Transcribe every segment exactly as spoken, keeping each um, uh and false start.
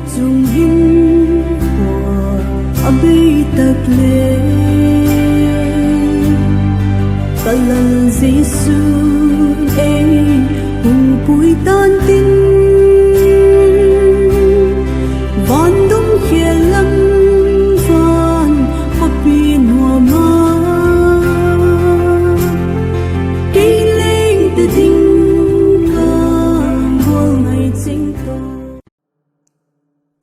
Chung hin a bei tak le, ka Lal Jesu ei hung pui tan tin, van dum khêl lam van khawpi nuam a, kei leng ta ding ka gual ngai ching ta.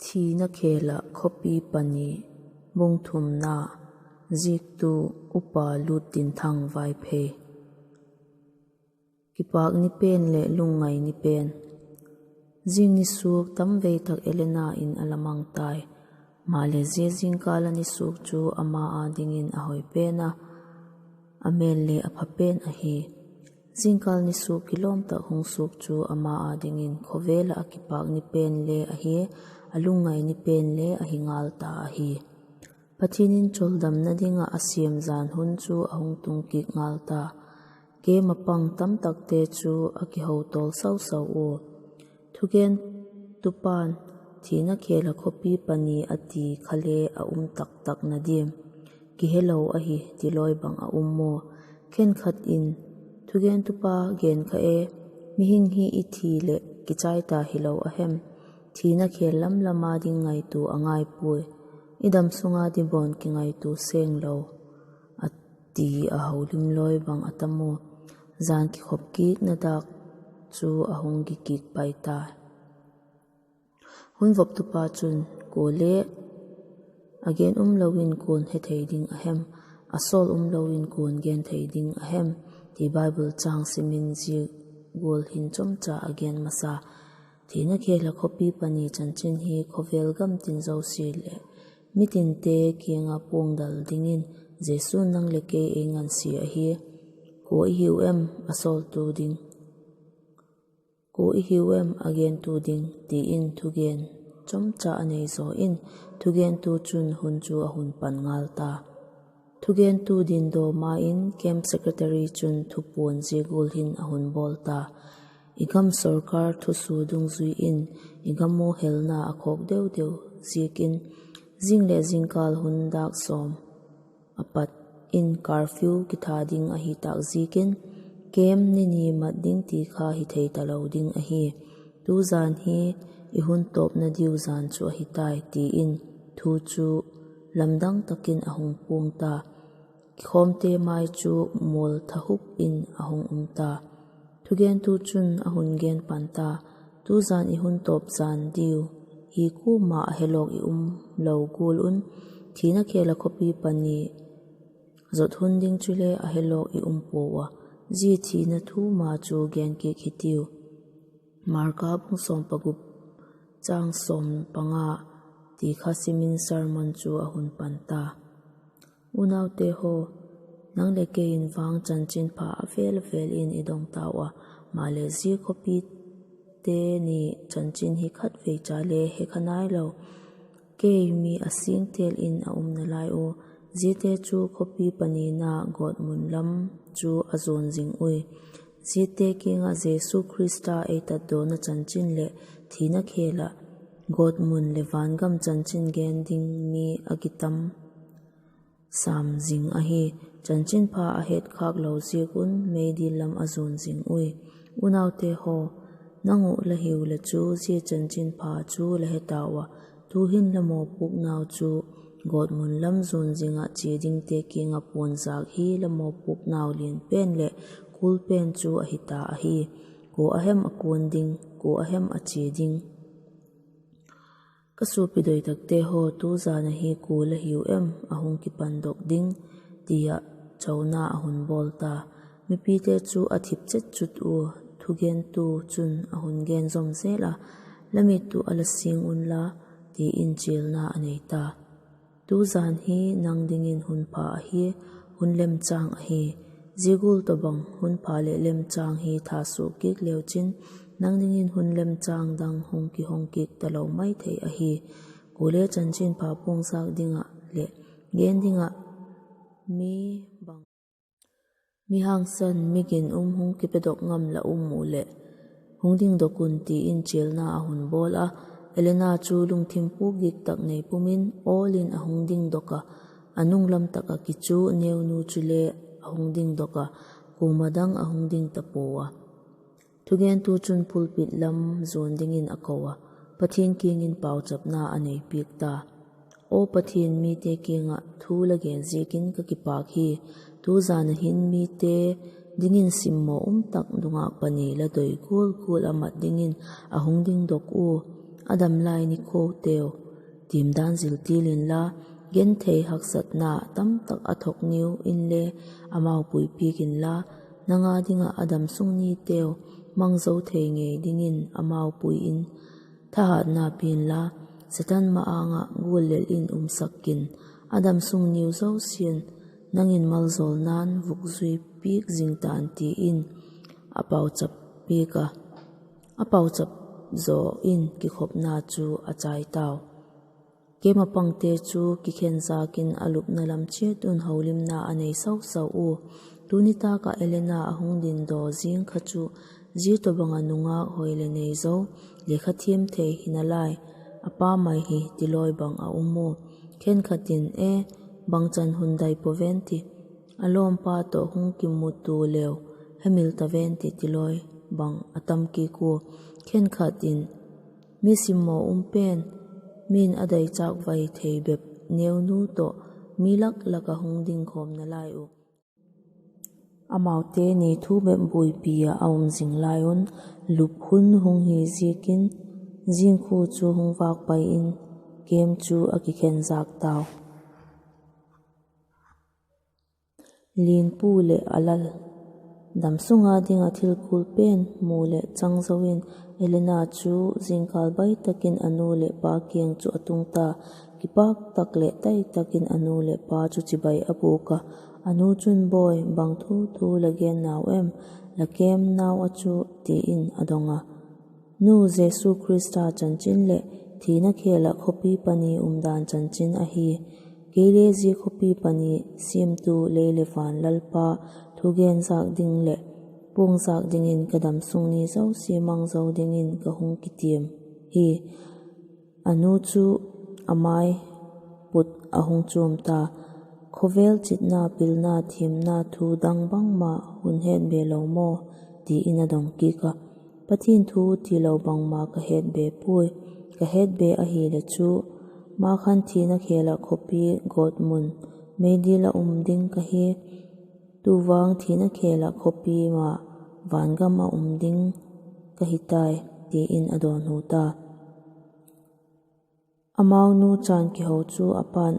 Thina khêl ah khawpi pani. Bung thumna. Ziaktu: Upa Lût Tinthang Vaiphei. Kipâk ni pen leh lungngai ni pen. Zing ni suak tamvei tak Elena in a la mang tai. Maleh zia zingkâl a ni suak chu ama â dingin a hoi pen a, a mêl le a pha pen ahi. Zingkâl ni suak kilawm tak hung suak chu ama â dingin khawvel ah a kipâk ni pen le ahi, a lungngai ni pen le ahi ngal ta ahi. Pathian in choldamna ding ah a siam jan hun chu a hung tung kit ngal ta. Camp ah pang tamtakte chu a kiho tawl sau sau ua. Thugentupa'n, thina khêl ah khawpi pani a ti kha le a um tak tak na diam? Kihelo ahi, ti lawi bang a um maw? Khenkhat in, thugentupa, gen kha e, mihing hi i thi leh kichai ta hilo a hem? Thina khêl lam lam â ding ngaitua a ngai puai. I dam sung â ding bawn kingaitua seng lo, a ti a holim lawi bang a tam ua. Jan kikhop kikna dâk chu a hung gi kik pai ta. Hun voptupa chun, Kuale a gen um lo in kua'n he thei ding a hem? A sawl um lo in kua'n gen thei ding a hem? ti Bible châng sim in zia gual hin chomcha a gen masa. Thina khêl ah khawpi pani chanchin hi khawvel gam tin zosia leh mitinte kiang ah puangdal dingin Jesu'n nang leh kei ei ngansia ahi. Kua i hiu em a sawltu ding? Kua i hiu em a gentu ding? ti in thugen chomcha a nei zaw in, thugentu chun hun chu a hun pan ngal ta. Thugentu dindaw ma in camp secretary chun thupuan zia gual hin a hun bawl ta: I gam sorkar thusua dungzui in i gam u helna a khawk deu deu ziakin, zing leh zingkâl hun dâk sawm a pat in curfew kitha ding ahi tâk ziakin, camp ni ni mat ding ti kha hi thei talo ding ahi. Tu jan hi i hun tawpna diu jan chu ahi tai, ti in thu chu lamdang tak in a hung puang ta. Kikhawmte mai chu mual thahup in a hung um ta. Thugentu chun a hun gen pan ta: Tu jan i hun tawp jan diu hi kuama a helawk i um lo gual un, thina khêl ah khawpi pani zot hun ding chule a helawk i um puau a, zia thina thu ma chu gen kik hitiu. Marka bung sawm pagup, châng sawm panga ti kha sim in sermon chu a hun pan ta. Unaute haw, nang leh kei in vang chanchinpha a vêl a vêl in i dong tau a, maleh zia khawpite ni chanchin hi khatvei cha le he kha nailo. Kei mi a sîngtêl in a um nalai ua, ziate chu khawpi panina gawtmun lam chu a zuan zing ui. Ziate kiang ah Jesu Khrista ei tatdawna chanchin leh thina khêl ah gawtmun leh vangam chanchin gen ding mi a kitam sam zing ahi. Chanchinpha a hetkhâk lo ziak un meidil lam a zuan zing ui. Unaute haw, nang uh la hiu leh chu zia chanchinpha chu la he tau a, tu'hin la mawpuaknau chu gawtmun lam zuan zing ah chia dingte kiang ah puanzâk hi la mawpuaknau lian pen leh kul pen chu ahi ta ahi. Kua a hem a kuan ding? Kua a hem a chia ding? Ka suapi doi takte haw, tu jan ahi kua la hiu em a hung kipandok ding? ti ah chona a hun bawl ta. Mipite chu a thip chet chut ua, thugentu chun a hun gen zawm zel a, La mit uh a la sîng unla, ti in chialna a nei ta. Tu jan hi nang dingin hun pha ahi, hun lemchâng ahi. Zia gual tawhbang hun pha leh lemchâng hi thasua kit leu chin, nang dingin hun lemchâng dang hung kihong kit talo mai thei ahi. Kuale chanchinpha puangzâk ding ah leh gen ding ah mi bang, mi hangsan, mi ginum hung kipedok ngam la um uh leh, hung dingdok un, ti in chialna a hun bawl a. Elena chu lungthim puk gik tak nei pum in awl in a hung dingdok a, a nung lam tak ah kichu neunu chule a hung dingdok a, kuama dang a hung ding ta pua a. Thugentu chun pulpit lam zuan dingin a ko a, Pathian kiang in pauchapna a nei piak ta. Aw Pathian, mite kiang ah thu la gen ziakin ka kipâk hi. Tu zan ah hin mite dingin simmaw um tak nungâk pani la doi gual gual a mat dingin a hung dingdok ua, a dam lai nikhuateu tiam dan zil til inla, genthei haksatna tamtak a thok niu inle amau puipiak inla, nang â ding ah a damsung niteu mang zo thei ngei dingin amau pui in, thahatna pia inla, Setan ma-âng ah guallel in umsak kin, a damsung niu zosia'n nang in maljawlna'n vukzui piak zing ta'n, ti in a pauchap piak a, a pauchap zaw in kikhopna chu a chai tau. Camp ah pangte chu kikhenzâk in a lupna lam chiat un holimna a nei sau sau ua. Tuni tâk ah Elena a hung dingdaw zing kha chu zia tawhbang ah nungâk hoi leh nei zo, lekha thiam thei hi nalai, a pa mai hi tilawi bang a um ua. Khenkhat in, E, bangchan hun dai pua ven ti, a lawmpa tawh hung kimutua leu hemil ta ven ti tilawi bang a tam kik ua. Khenkhat in, Mi simmaw um pen, mi'n a daichâk vai thei bep neunu tawh mi lak lak ah hung dingkhawm nalai uh. Amaute nei thu bep buaipi ah a um zing lai un, lup hun hung hi ziakin, zingkhua chu hung vâk pai in, camp chu a kikhenzâk tau. Lianpu leh a lal. Damsung â ding ah thil kul pen mu leh chang zo in, Elena chu zingkâl bai tak in a nu leh pa kiang chu a tung ta. Kipâk tak leh tai tak in a nu leh pa chu chibai a bûk a, a nu chun, Bawi, bang thu thu la gen nau em? La camp nau ah chu, ti in a dong a. Nu, Jesu Khrista chanchin leh thina khêl ah khawpi pani umdan chanchin ahi. Kei le zia khawpi pani siamtu lei leh van Lalpa thu genzâk ding leh puangzâk dingin ka damsung ni zosia mang zo dingin ka hung kitiam hi. A nu chu a mai put a hung chuam ta. Khawvel chitna, pilna, thiamna thu dang bangma hun hetbe lo maw? ti in a dong kik a. Pathian thu tilo bangma ka hetbe puai. Ka hetbe ahileh chu, ma khan thina khêl ah khawpi gawtmun meidil ah um ding ka hi. Tu vang thina khêl ah khawpi ma vangam ah um ding ka hi tai, ti in a dawnhu ta. Amau nu chan kiho chu a pa'n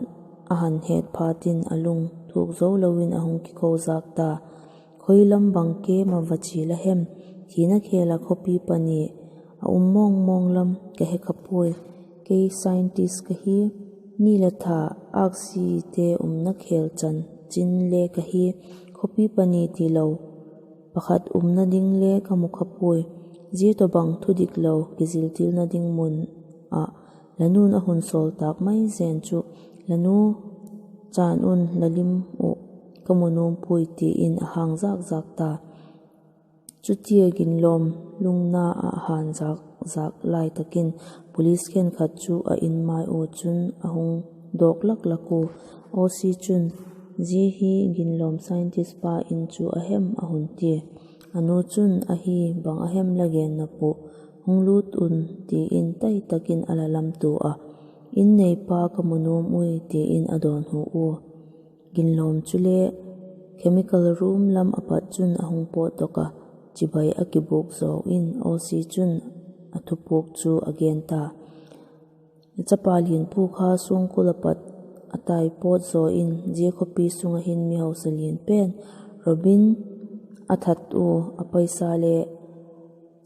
a han het phatin a lung thuk zo lo in a hung kikozak ta. Khoi lam bang camp ah va chia la hem? Thina khêl ah khawpi pani a um mawngmawng lam ka he kha puai. Kei scientist ka hi. Ni leh tha, âksite umna khêl chanchin le ka hi. Khawpi pani tilo pakhat umna ding le ka mu kha puai. Zia tawhbang thudik lo kiziltilna ding mun ah la nu'n a hun sawl tâk mai zen chu, la nu chan un la lim uh ka mu nuam puai, ti in a hang zak zak ta. Chutia ginlawm lungna ah hân zak zak lai tak in police khenkhat chu a in mai ua chun a hung dawk lak lak ua. OC chun, Zia hi ginlawm scientist pa in chu a hem? a hun tia. A nu chun, Ahi, bang a hem la gen nop uh? Hung lût un, ti in tai tak in a la lamtua a. In neipa ka mu nuam ui, ti in a dawnhu ua. Ginlawm chule chemical room lam a pat chun a hung pawtdok a, chibai a kibûk zaw in OC chun a thupuak chu a gen ta. Chapa lianpu kha suangkul a pat a tai pawt zaw in zia khawpi sung ah hin mi hausa lian pen Robin a that ua, a paisa le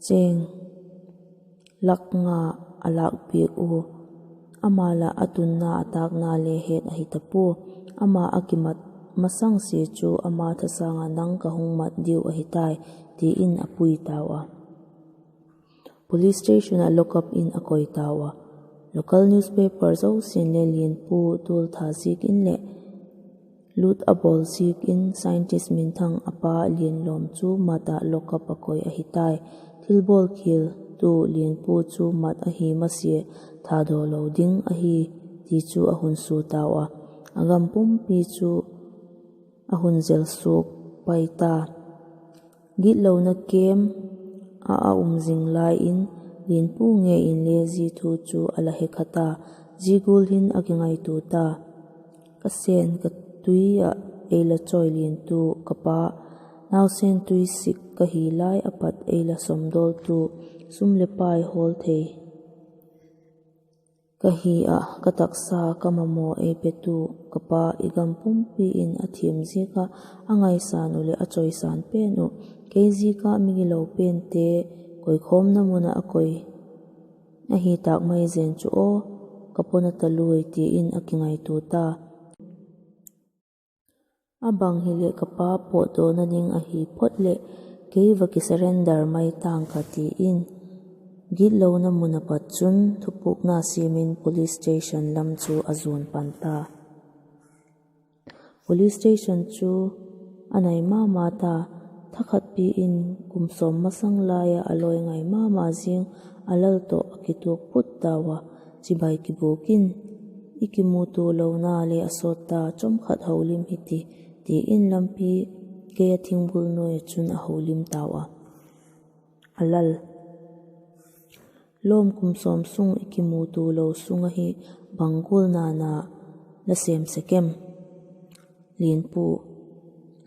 chêng lak nga a lâk piak ua. Ama lah a tunna a tâkna le het ahi ta pua. Ama a kimat masangsia chu ama thasâng ah nang ka hung mat diu ahi tai, ti in a pui tau a. Police station ah lock up in a koi tau a. Local newspaper zosia'n le lianpu tualtha ziak in leh lut a bawl ziak in scientist minthang a pa lianlawm chu mat ah lock up a koi ahi tai. Thilbawlkhial tu Lianpu chu mat ahi masia, thadaw lo ding ahi, ti chu a hun sua tau a. A gam pumpi chu a hun zel suak pai ta. Gitlona kem ah a um zing lai in, Lianpu ngei inle zia thu chu a la he kha ta. Zia gual hin a kingaitua ta: Ka sen ka tui ah ei la chawi liantu ka pa, nausen tui sik ka hi lai a pat ei la sawmdawltu, sum leh pai hawl thei ka hi ah ka taksa ka mamaw ei petu ka pa, i gam pumpi in a thiam ziak ah a ngaisan uh leh a chawisan pen uh, kei ziak ah migilo pente koikhawmna mun ah a koi ahi tâk mai zen chu aw, ka pawt a ta luai, ti in a kingaitua ta. A bang hileh ka pa pawtdawna ding ahi phot leh kei va kisurrender mai tang ka, ti in gitlona mun a pat chun thupukna siam in police station lam chu a zuan pan ta. Police station chu a nai ma ma ta. Thakhatpi in kum sawm masang lai ah a lawi ngai ma ma ziang a lal tawh a kituak phut tau a, chibai kibûk in, I kimutua lona le a sawt ta, chawmkhat holim hi ti, ti in lampi kei a thingbul nuai ah chun a holim tau a. A lal, Lawm, kum sawm sung i kimutua lo sung ahi, bang gual na na la sêm sek em? Lianpu,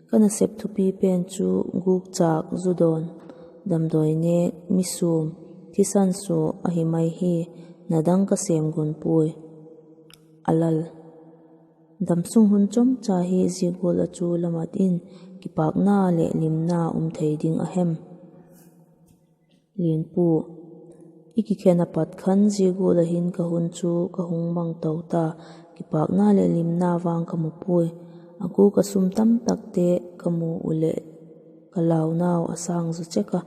Ka nasep thupi pen chu gûkchâk, zudawn, damdawi nêk, mi suam, thisan sua ahi mai hi, na dang ka sêm gun puai. A lal, Damsung hun chawmcha hi zia gual ah chu la mat in kipâkna leh limna um thei ding a hem? Lianpu, I kikhen a pat khan zia gual ah hin ka hun chu ka hung mang to ta, kipâkna leh limna vang ka mu puai. A gûk ah sum tamtakte ka mu uh leh ka launau a sâng zaw chek a,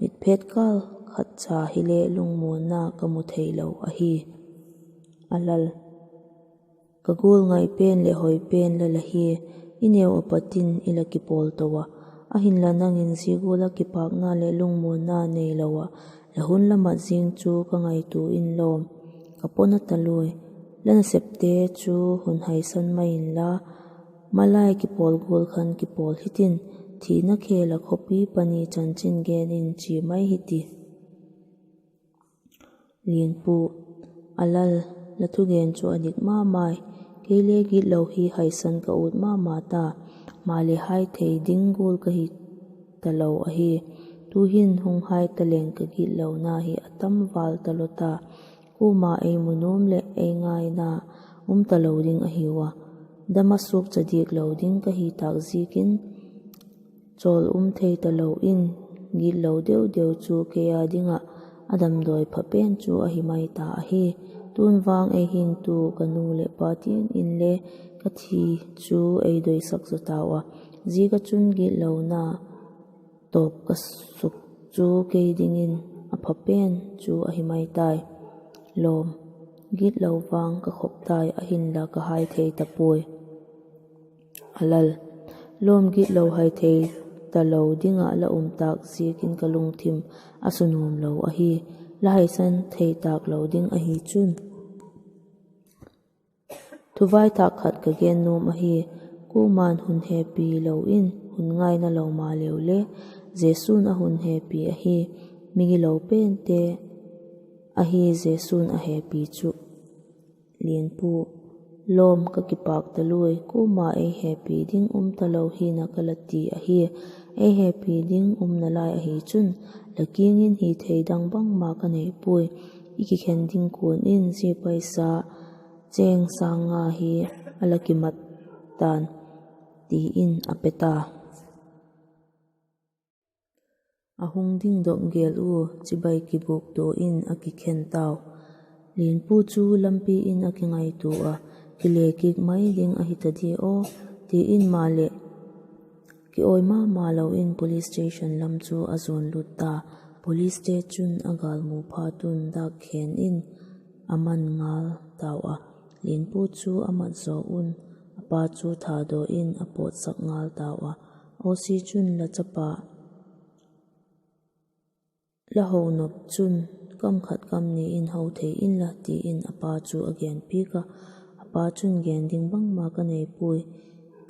mitphet kâl khat cha hile lungmuanna ka mu theilo ahi. A lal, Ka gual ngai pen leh hoi pen la la hi, i neu a pat in i la kipawl to a, ahinla nang in zia gual ah kipâkna leh lungmuanna neilo ah la hun la mat zing chu ka ngaitua in lawm, ka pawt a ta luai. La nasepte chu hun haisan mai inla, malai kipawl gual khan kipawl hitin, thina khêl ah khawpi pani chanchin gen in chia mai hiti. Lianpu, A lal, la thugen chu a dik ma mai. Kei le gitlo hi haisan ka ut ma ma ta, maleh hai thei ding gual ka hi talo ahi. Tu'hin hung hai taleng ka gitlona hi a tam vâl talo ta. Kuama ei mu nuam leh ei ngaina um talo ding ahiu a, dam a suakcha diak lo ding ka hi tâk ziakin, chawl um thei talo in, gitlo deu deu chu kei â ding ah a damdawi pha pen chu ahi mai ta ahi. Tun vang ei hingtu ka nu leh pa tiang inle ka thi chu ei doisak zaw tau a, ziak ah chun gitlona tawp ka suk chu kei dingin a pha pen chu ahi mai tai. Lawm, gitlo vang ka khop tai, ahinla ka hai thei ta puai. A lal, Lawm, gitlo hai thei talo ding ah la um tâk ziakin ka lungthim a su nuam lo ahi. La haisan thei tâk lo ding ahi chun, thuvaithâk khat ka gen nuam ahi. Kuama'n hun hepi lo in hun ngaina lo maleu le, Jesu'n a hun hepi ahi. Migilo pente ahi Jesu'n a hepi chu. Lianpu, Lawm, ka kipâk taluai, kuama ei hepi ding um talo hi'n a ka la ti ahi. Ei hepi ding umna lai ahi chun, la kiang in hithei dang bangma ka nei puai. I kikhen ding kuan in zia paisa chêng sâng nga hi a la kimat ta'n, ti in a pe ta. A hung dingdok gêl ua, chibai kibûktua in a kikhen tau. Lianpu chu lampi in a kingaitua a, kile kik mai ding ahi ta dia aw, ti in maleh kiawi ma ma lo in police station lam chu a zuan lut ta. Policete chun a gâlmu phat un dâk khen in a man ngal tau a. Lianpu chu a mat zaw un, a pa chu thadaw in a pawtsak ngal tau a. OC chun, La chapa la ho nop chun kam khat kam ni in ho thei inla, ti in a pa chu a genpiak ah. A pa chun, Gen ding bangma ka nei puai,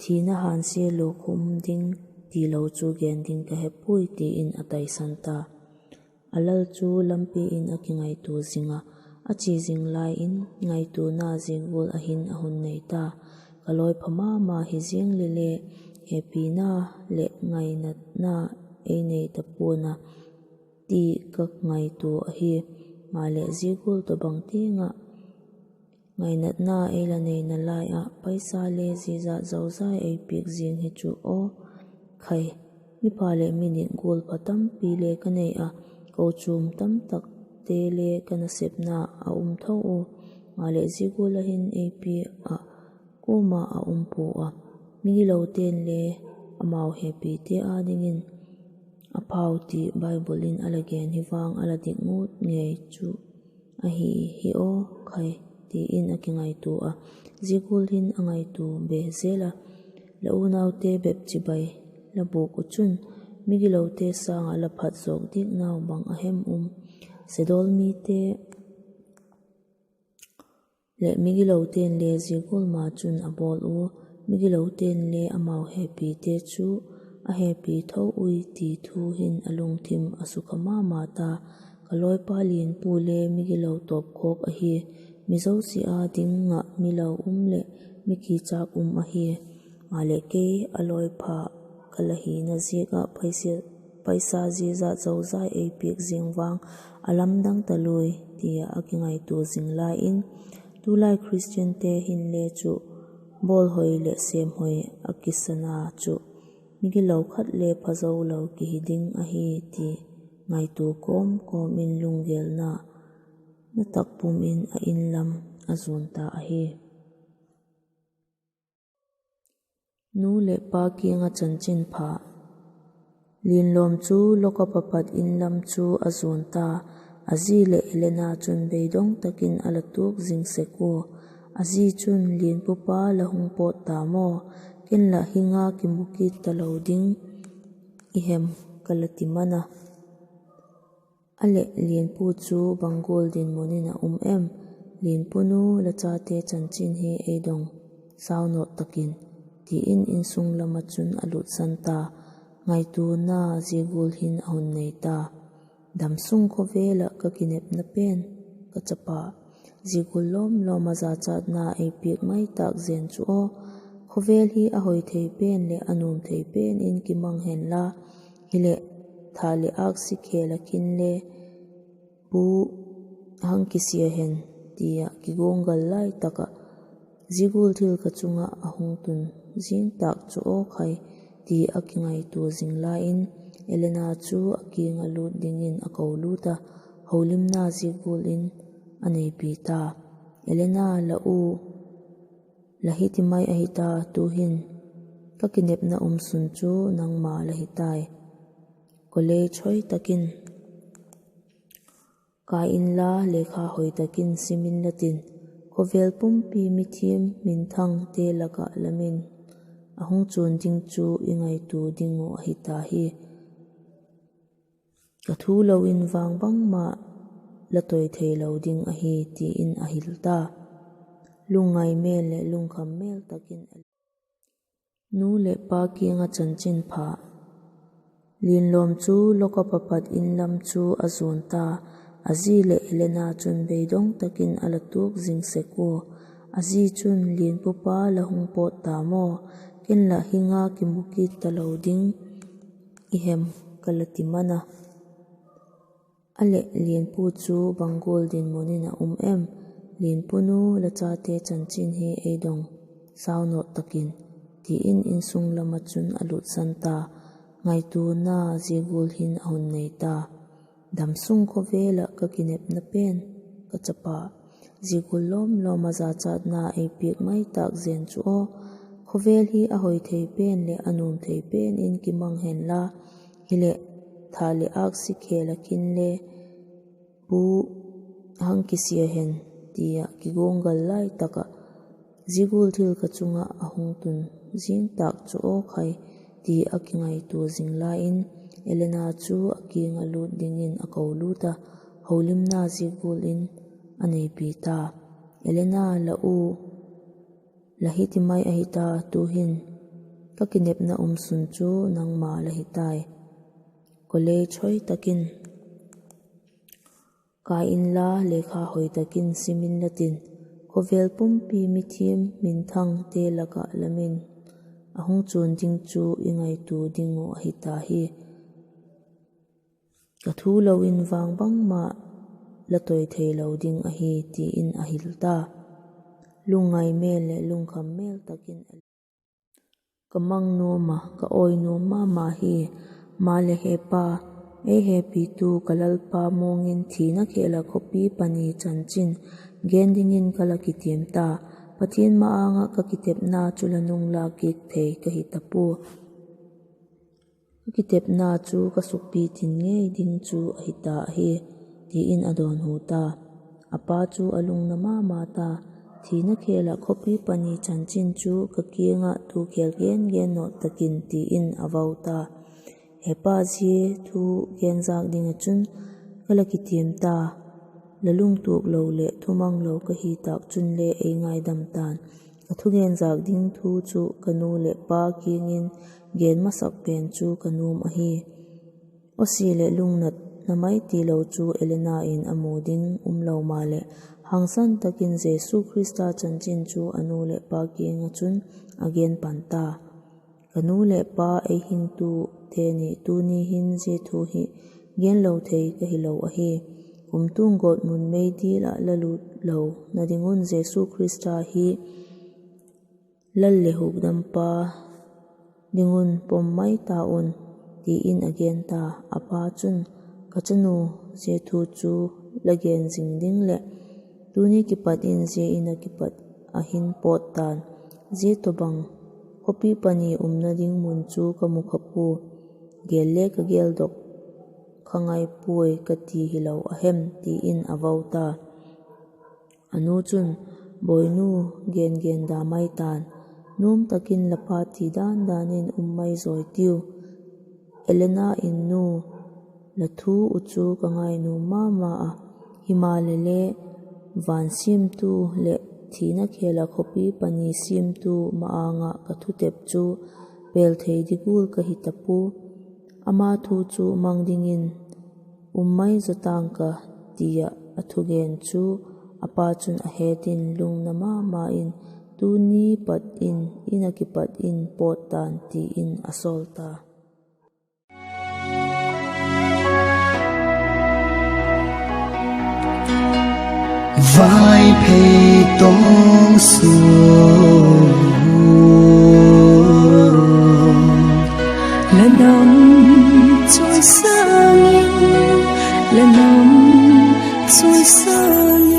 thina hânsia lukhum ding tilo chu gen ding ka he puai, ti in a taisan ta. A lal chu lampi in a kingaitua zing ah, a chia zing lai in ngaituana zia gual ah hin a hun nei ta. Ka lawi pha ma ma hi ziang le le, hepina leh ngainatna ei nei ta pua'n a, ti ka ngaitua ahi. Maleh zia gual tawhbang tiang ah ngainatna ei la neina lai ah, paisa le zia zat zozai ei piak ziang hi chu aw khai, mipha leh mi dik gual pha tampi le ka nei ah, kochuam tamtakte le ka nasepna a um tho ua, maleh zia gual ah hin ei piak ah kuama a um pua a. Migilote'n le amau hepite â dingin a phau ti Bible in a la gen hi vang a la dik ngut ngei chu ahi hi aw khai, ti in a kingaitua a. Zia gual hin a ngaitua be zel a, La unaute bep chibai la buak uh chun, migilote sâng ah la phat zawk diak nau bang a hem um? Sedawl mite leh migilote'n le zia gual ma chun a bawl ua, migilote'n le amau hepite chu a hepi tho ui, ti thu hin a lungthim a sukha ma ma ta. Ka lawipa lianpu le migilo tawpkhawk ahi, mi zosia â ding ah milo um leh mi kichâk um ahi. Maleh kei a lawipha ka la hina ziak ah paisa zia zat zozai ei piak ziang vang a lamdang ta lui, ti ah a kingaitua zing lai in, tulai Khristiante hinle chu bawlhoi leh sêmhoi a kisana chu migilo khat le phazo lo kihi ding ahi ti ngaitua kawm kawm in lunggêlna na tak pum in a In lam a zuan ta ahi. Nu leh pa kiang ah chanchinpha. Lianlawm chu lock-up ah pat In lam chu a zuan ta. A zi leh Elena chun beidong tak in a la tuak zing sek ua. A zi chun, Lianpupa, la hung pawt ta maw? Ken lah hing a kimu kit talo ding i hem ka la ti man a. A leh, Lianpu chu bang gual dinmun in a um em? Lianpu nu, la chate chanchin hi ei dong sau nawt tak in, ti in insung lam ah chun a lutsan ta. Ngaituana zia gual hin a hun nei ta: Damsung khawvel ah ka kinepna pen, ka chapa, zia gual lawm lawm ah jachatna ei piak mai tâk zen chu aw. Khawvel hi a hoi thei pen leh a nuam thei pen in kimang hen la, hileh, tha leh âksi khêl ah khin le, Bu, hang kisia hen, ti ah kiguanggal lai tak ah, Zia gual thil ka chung ah a hung tun zing tâk chu aw khai, ti a kingaitua zing lai in, Elena chu a kiang ah lût dingin a kolût a, holimna zia gual in a neipi ta: Elena, la u, la hi ti mai ahi ta, tu'hin ka kinepna um sun chu nangma la hi tai. College hoi tak in kai inla, lekha hoi tak in sim inla tin, khawvel pumpi mithiam minthangte lak ah la min a hung chuan ding chu i ngaitua ding uh ahi ta hi. Ka thu lo in vang bangma la toi theilo ding ahi, ti in a hil ta. Lungngai mêl leh lungkham mêl tak in Nu leh pa kiang ah chanchinpha. Lianlawm chu lock-up ah pat In lam chu a zuan ta. A zi leh Elena chun beidong tak in a la tuak zing sek ua. A zi chun, Lianpupa, la hung pawt ta maw? Ken lah hing a kimu kit talo ding i hem ka la ti man a. A leh, Lianpu chu bang gual dinmun in a um em? Lianpu nu, la chate chanchin hi ei dong sau nawt tak in, ti in insung lam ah chun a lutsan ta. Ngaituana zia gual hin a hun nei ta: Damsung khawvel ah ka kinepna pen, ka chapa, zia gual lawm lawm ah jachatna ei piak mai tâk zen chu aw. Khawvel hi a hoi thei pen leh a nuam thei pen in kimang hen la, hileh, tha leh âksi khêl ah khin le, Bu, hang kisia hen, ti ah kiguanggal lai tak ah, Zia gual thil ka chung ah a hung tun zing tâk chu aw khai, ti a kingaitua zing lai in, Elena chu a kiang ah lût dingin a kolût a, holimna zia gual in a neipi ta: Elena, la u, la hiti mai ahi ta, tu'hin ka kinepna um sun chu nangma la hi tai. College hoi tak in kai inla, lekha hoi tak in sim inla tin, khawvel pumpi mithiam minthangte lak ah la min a hung chuan ding chu i ngaitua ding uh ahi ta hi. Ka thu lo in vang bangma la toi theilo ding ahi, ti in a hil ta. Lungngai mêl leh lungkham mêl tak in, Ka mang nuam ah, ka awi nuam ma ma hi. Maleh he Pa, ei hepitu ka Lalpa mawng in thina khêl ah khawpi pani chanchin gen dingin ka la kitiam ta. Pathian ma-âng ah ka kitepna chu la nung lâk kit thei ka hi ta pua. Ka kitepna chu ka sukpi tin ngei ding chu ahi ta ahi, ti in a dawnhu ta. A pa chu a lungna ma ma ta. Thina khêl ah khawpi pani chanchin chu ka kiang ah tu khêl gen gen nawt tak in, ti in a vau ta. He Pa, zia thu gen zâk ding ah chun ka la kitiam ta. La lungtuak lo leh thumang lo ka hi tâk chunle ei ngaidam ta'n. Ka thugen zâk ding thu chu ka nu leh pa kiang in gen masak pen chu ka nuam ahi. Awsia leh lungnatna mai tilo chu Elena in a mu ding um lo maleh, hangsan tak in Jesu Khrista chanchin chu a nu leh pa kiang ah chun a gen pan ta. Ka nu leh pa, ei hingtute ni, tuni hin zia thu hi genlo thei ka hilo ahi. Kumtuang gawtmun meidil ah la lût lona ding un Jesu Khrista hi Lal leh Hukdampa ding un pom mai ta un, ti in a gen ta. A pa chun, Ka chanu, zia thu chu la gen zing ding leh, tuni kipat in zia In ah kipat ah hin pawt ta'n. Zia tawhbang khawpi pani umna ding mun chu ka mu kha pua. Gêl le ka gêldok kha ngai puai ka ti hilo a hem? ti in a vau ta. A nu chun, Bawinu, gen gen da mai ta'n. Nuam tak in la pa ti dan dan in um mai zawi tiu. Elena in nu, la thu uh chu ka ngainuam ma ma a, himaleh le, van siamtu leh thina khêl ah khawpi pani siamtu ma-âng ah ka thutep chu pêl thei di gual ka hi ta pua. Ama thu chu mang dingin um mai zaw ta'ng ka, ti ah a thugen chu a pa chun a het in lungna ma ma in, Tuni pat in In ah kipat in pawt ta'n, ti in a sawl ta. Vaiphei tawng suan, la nam chawisâng in, la nam chawisâng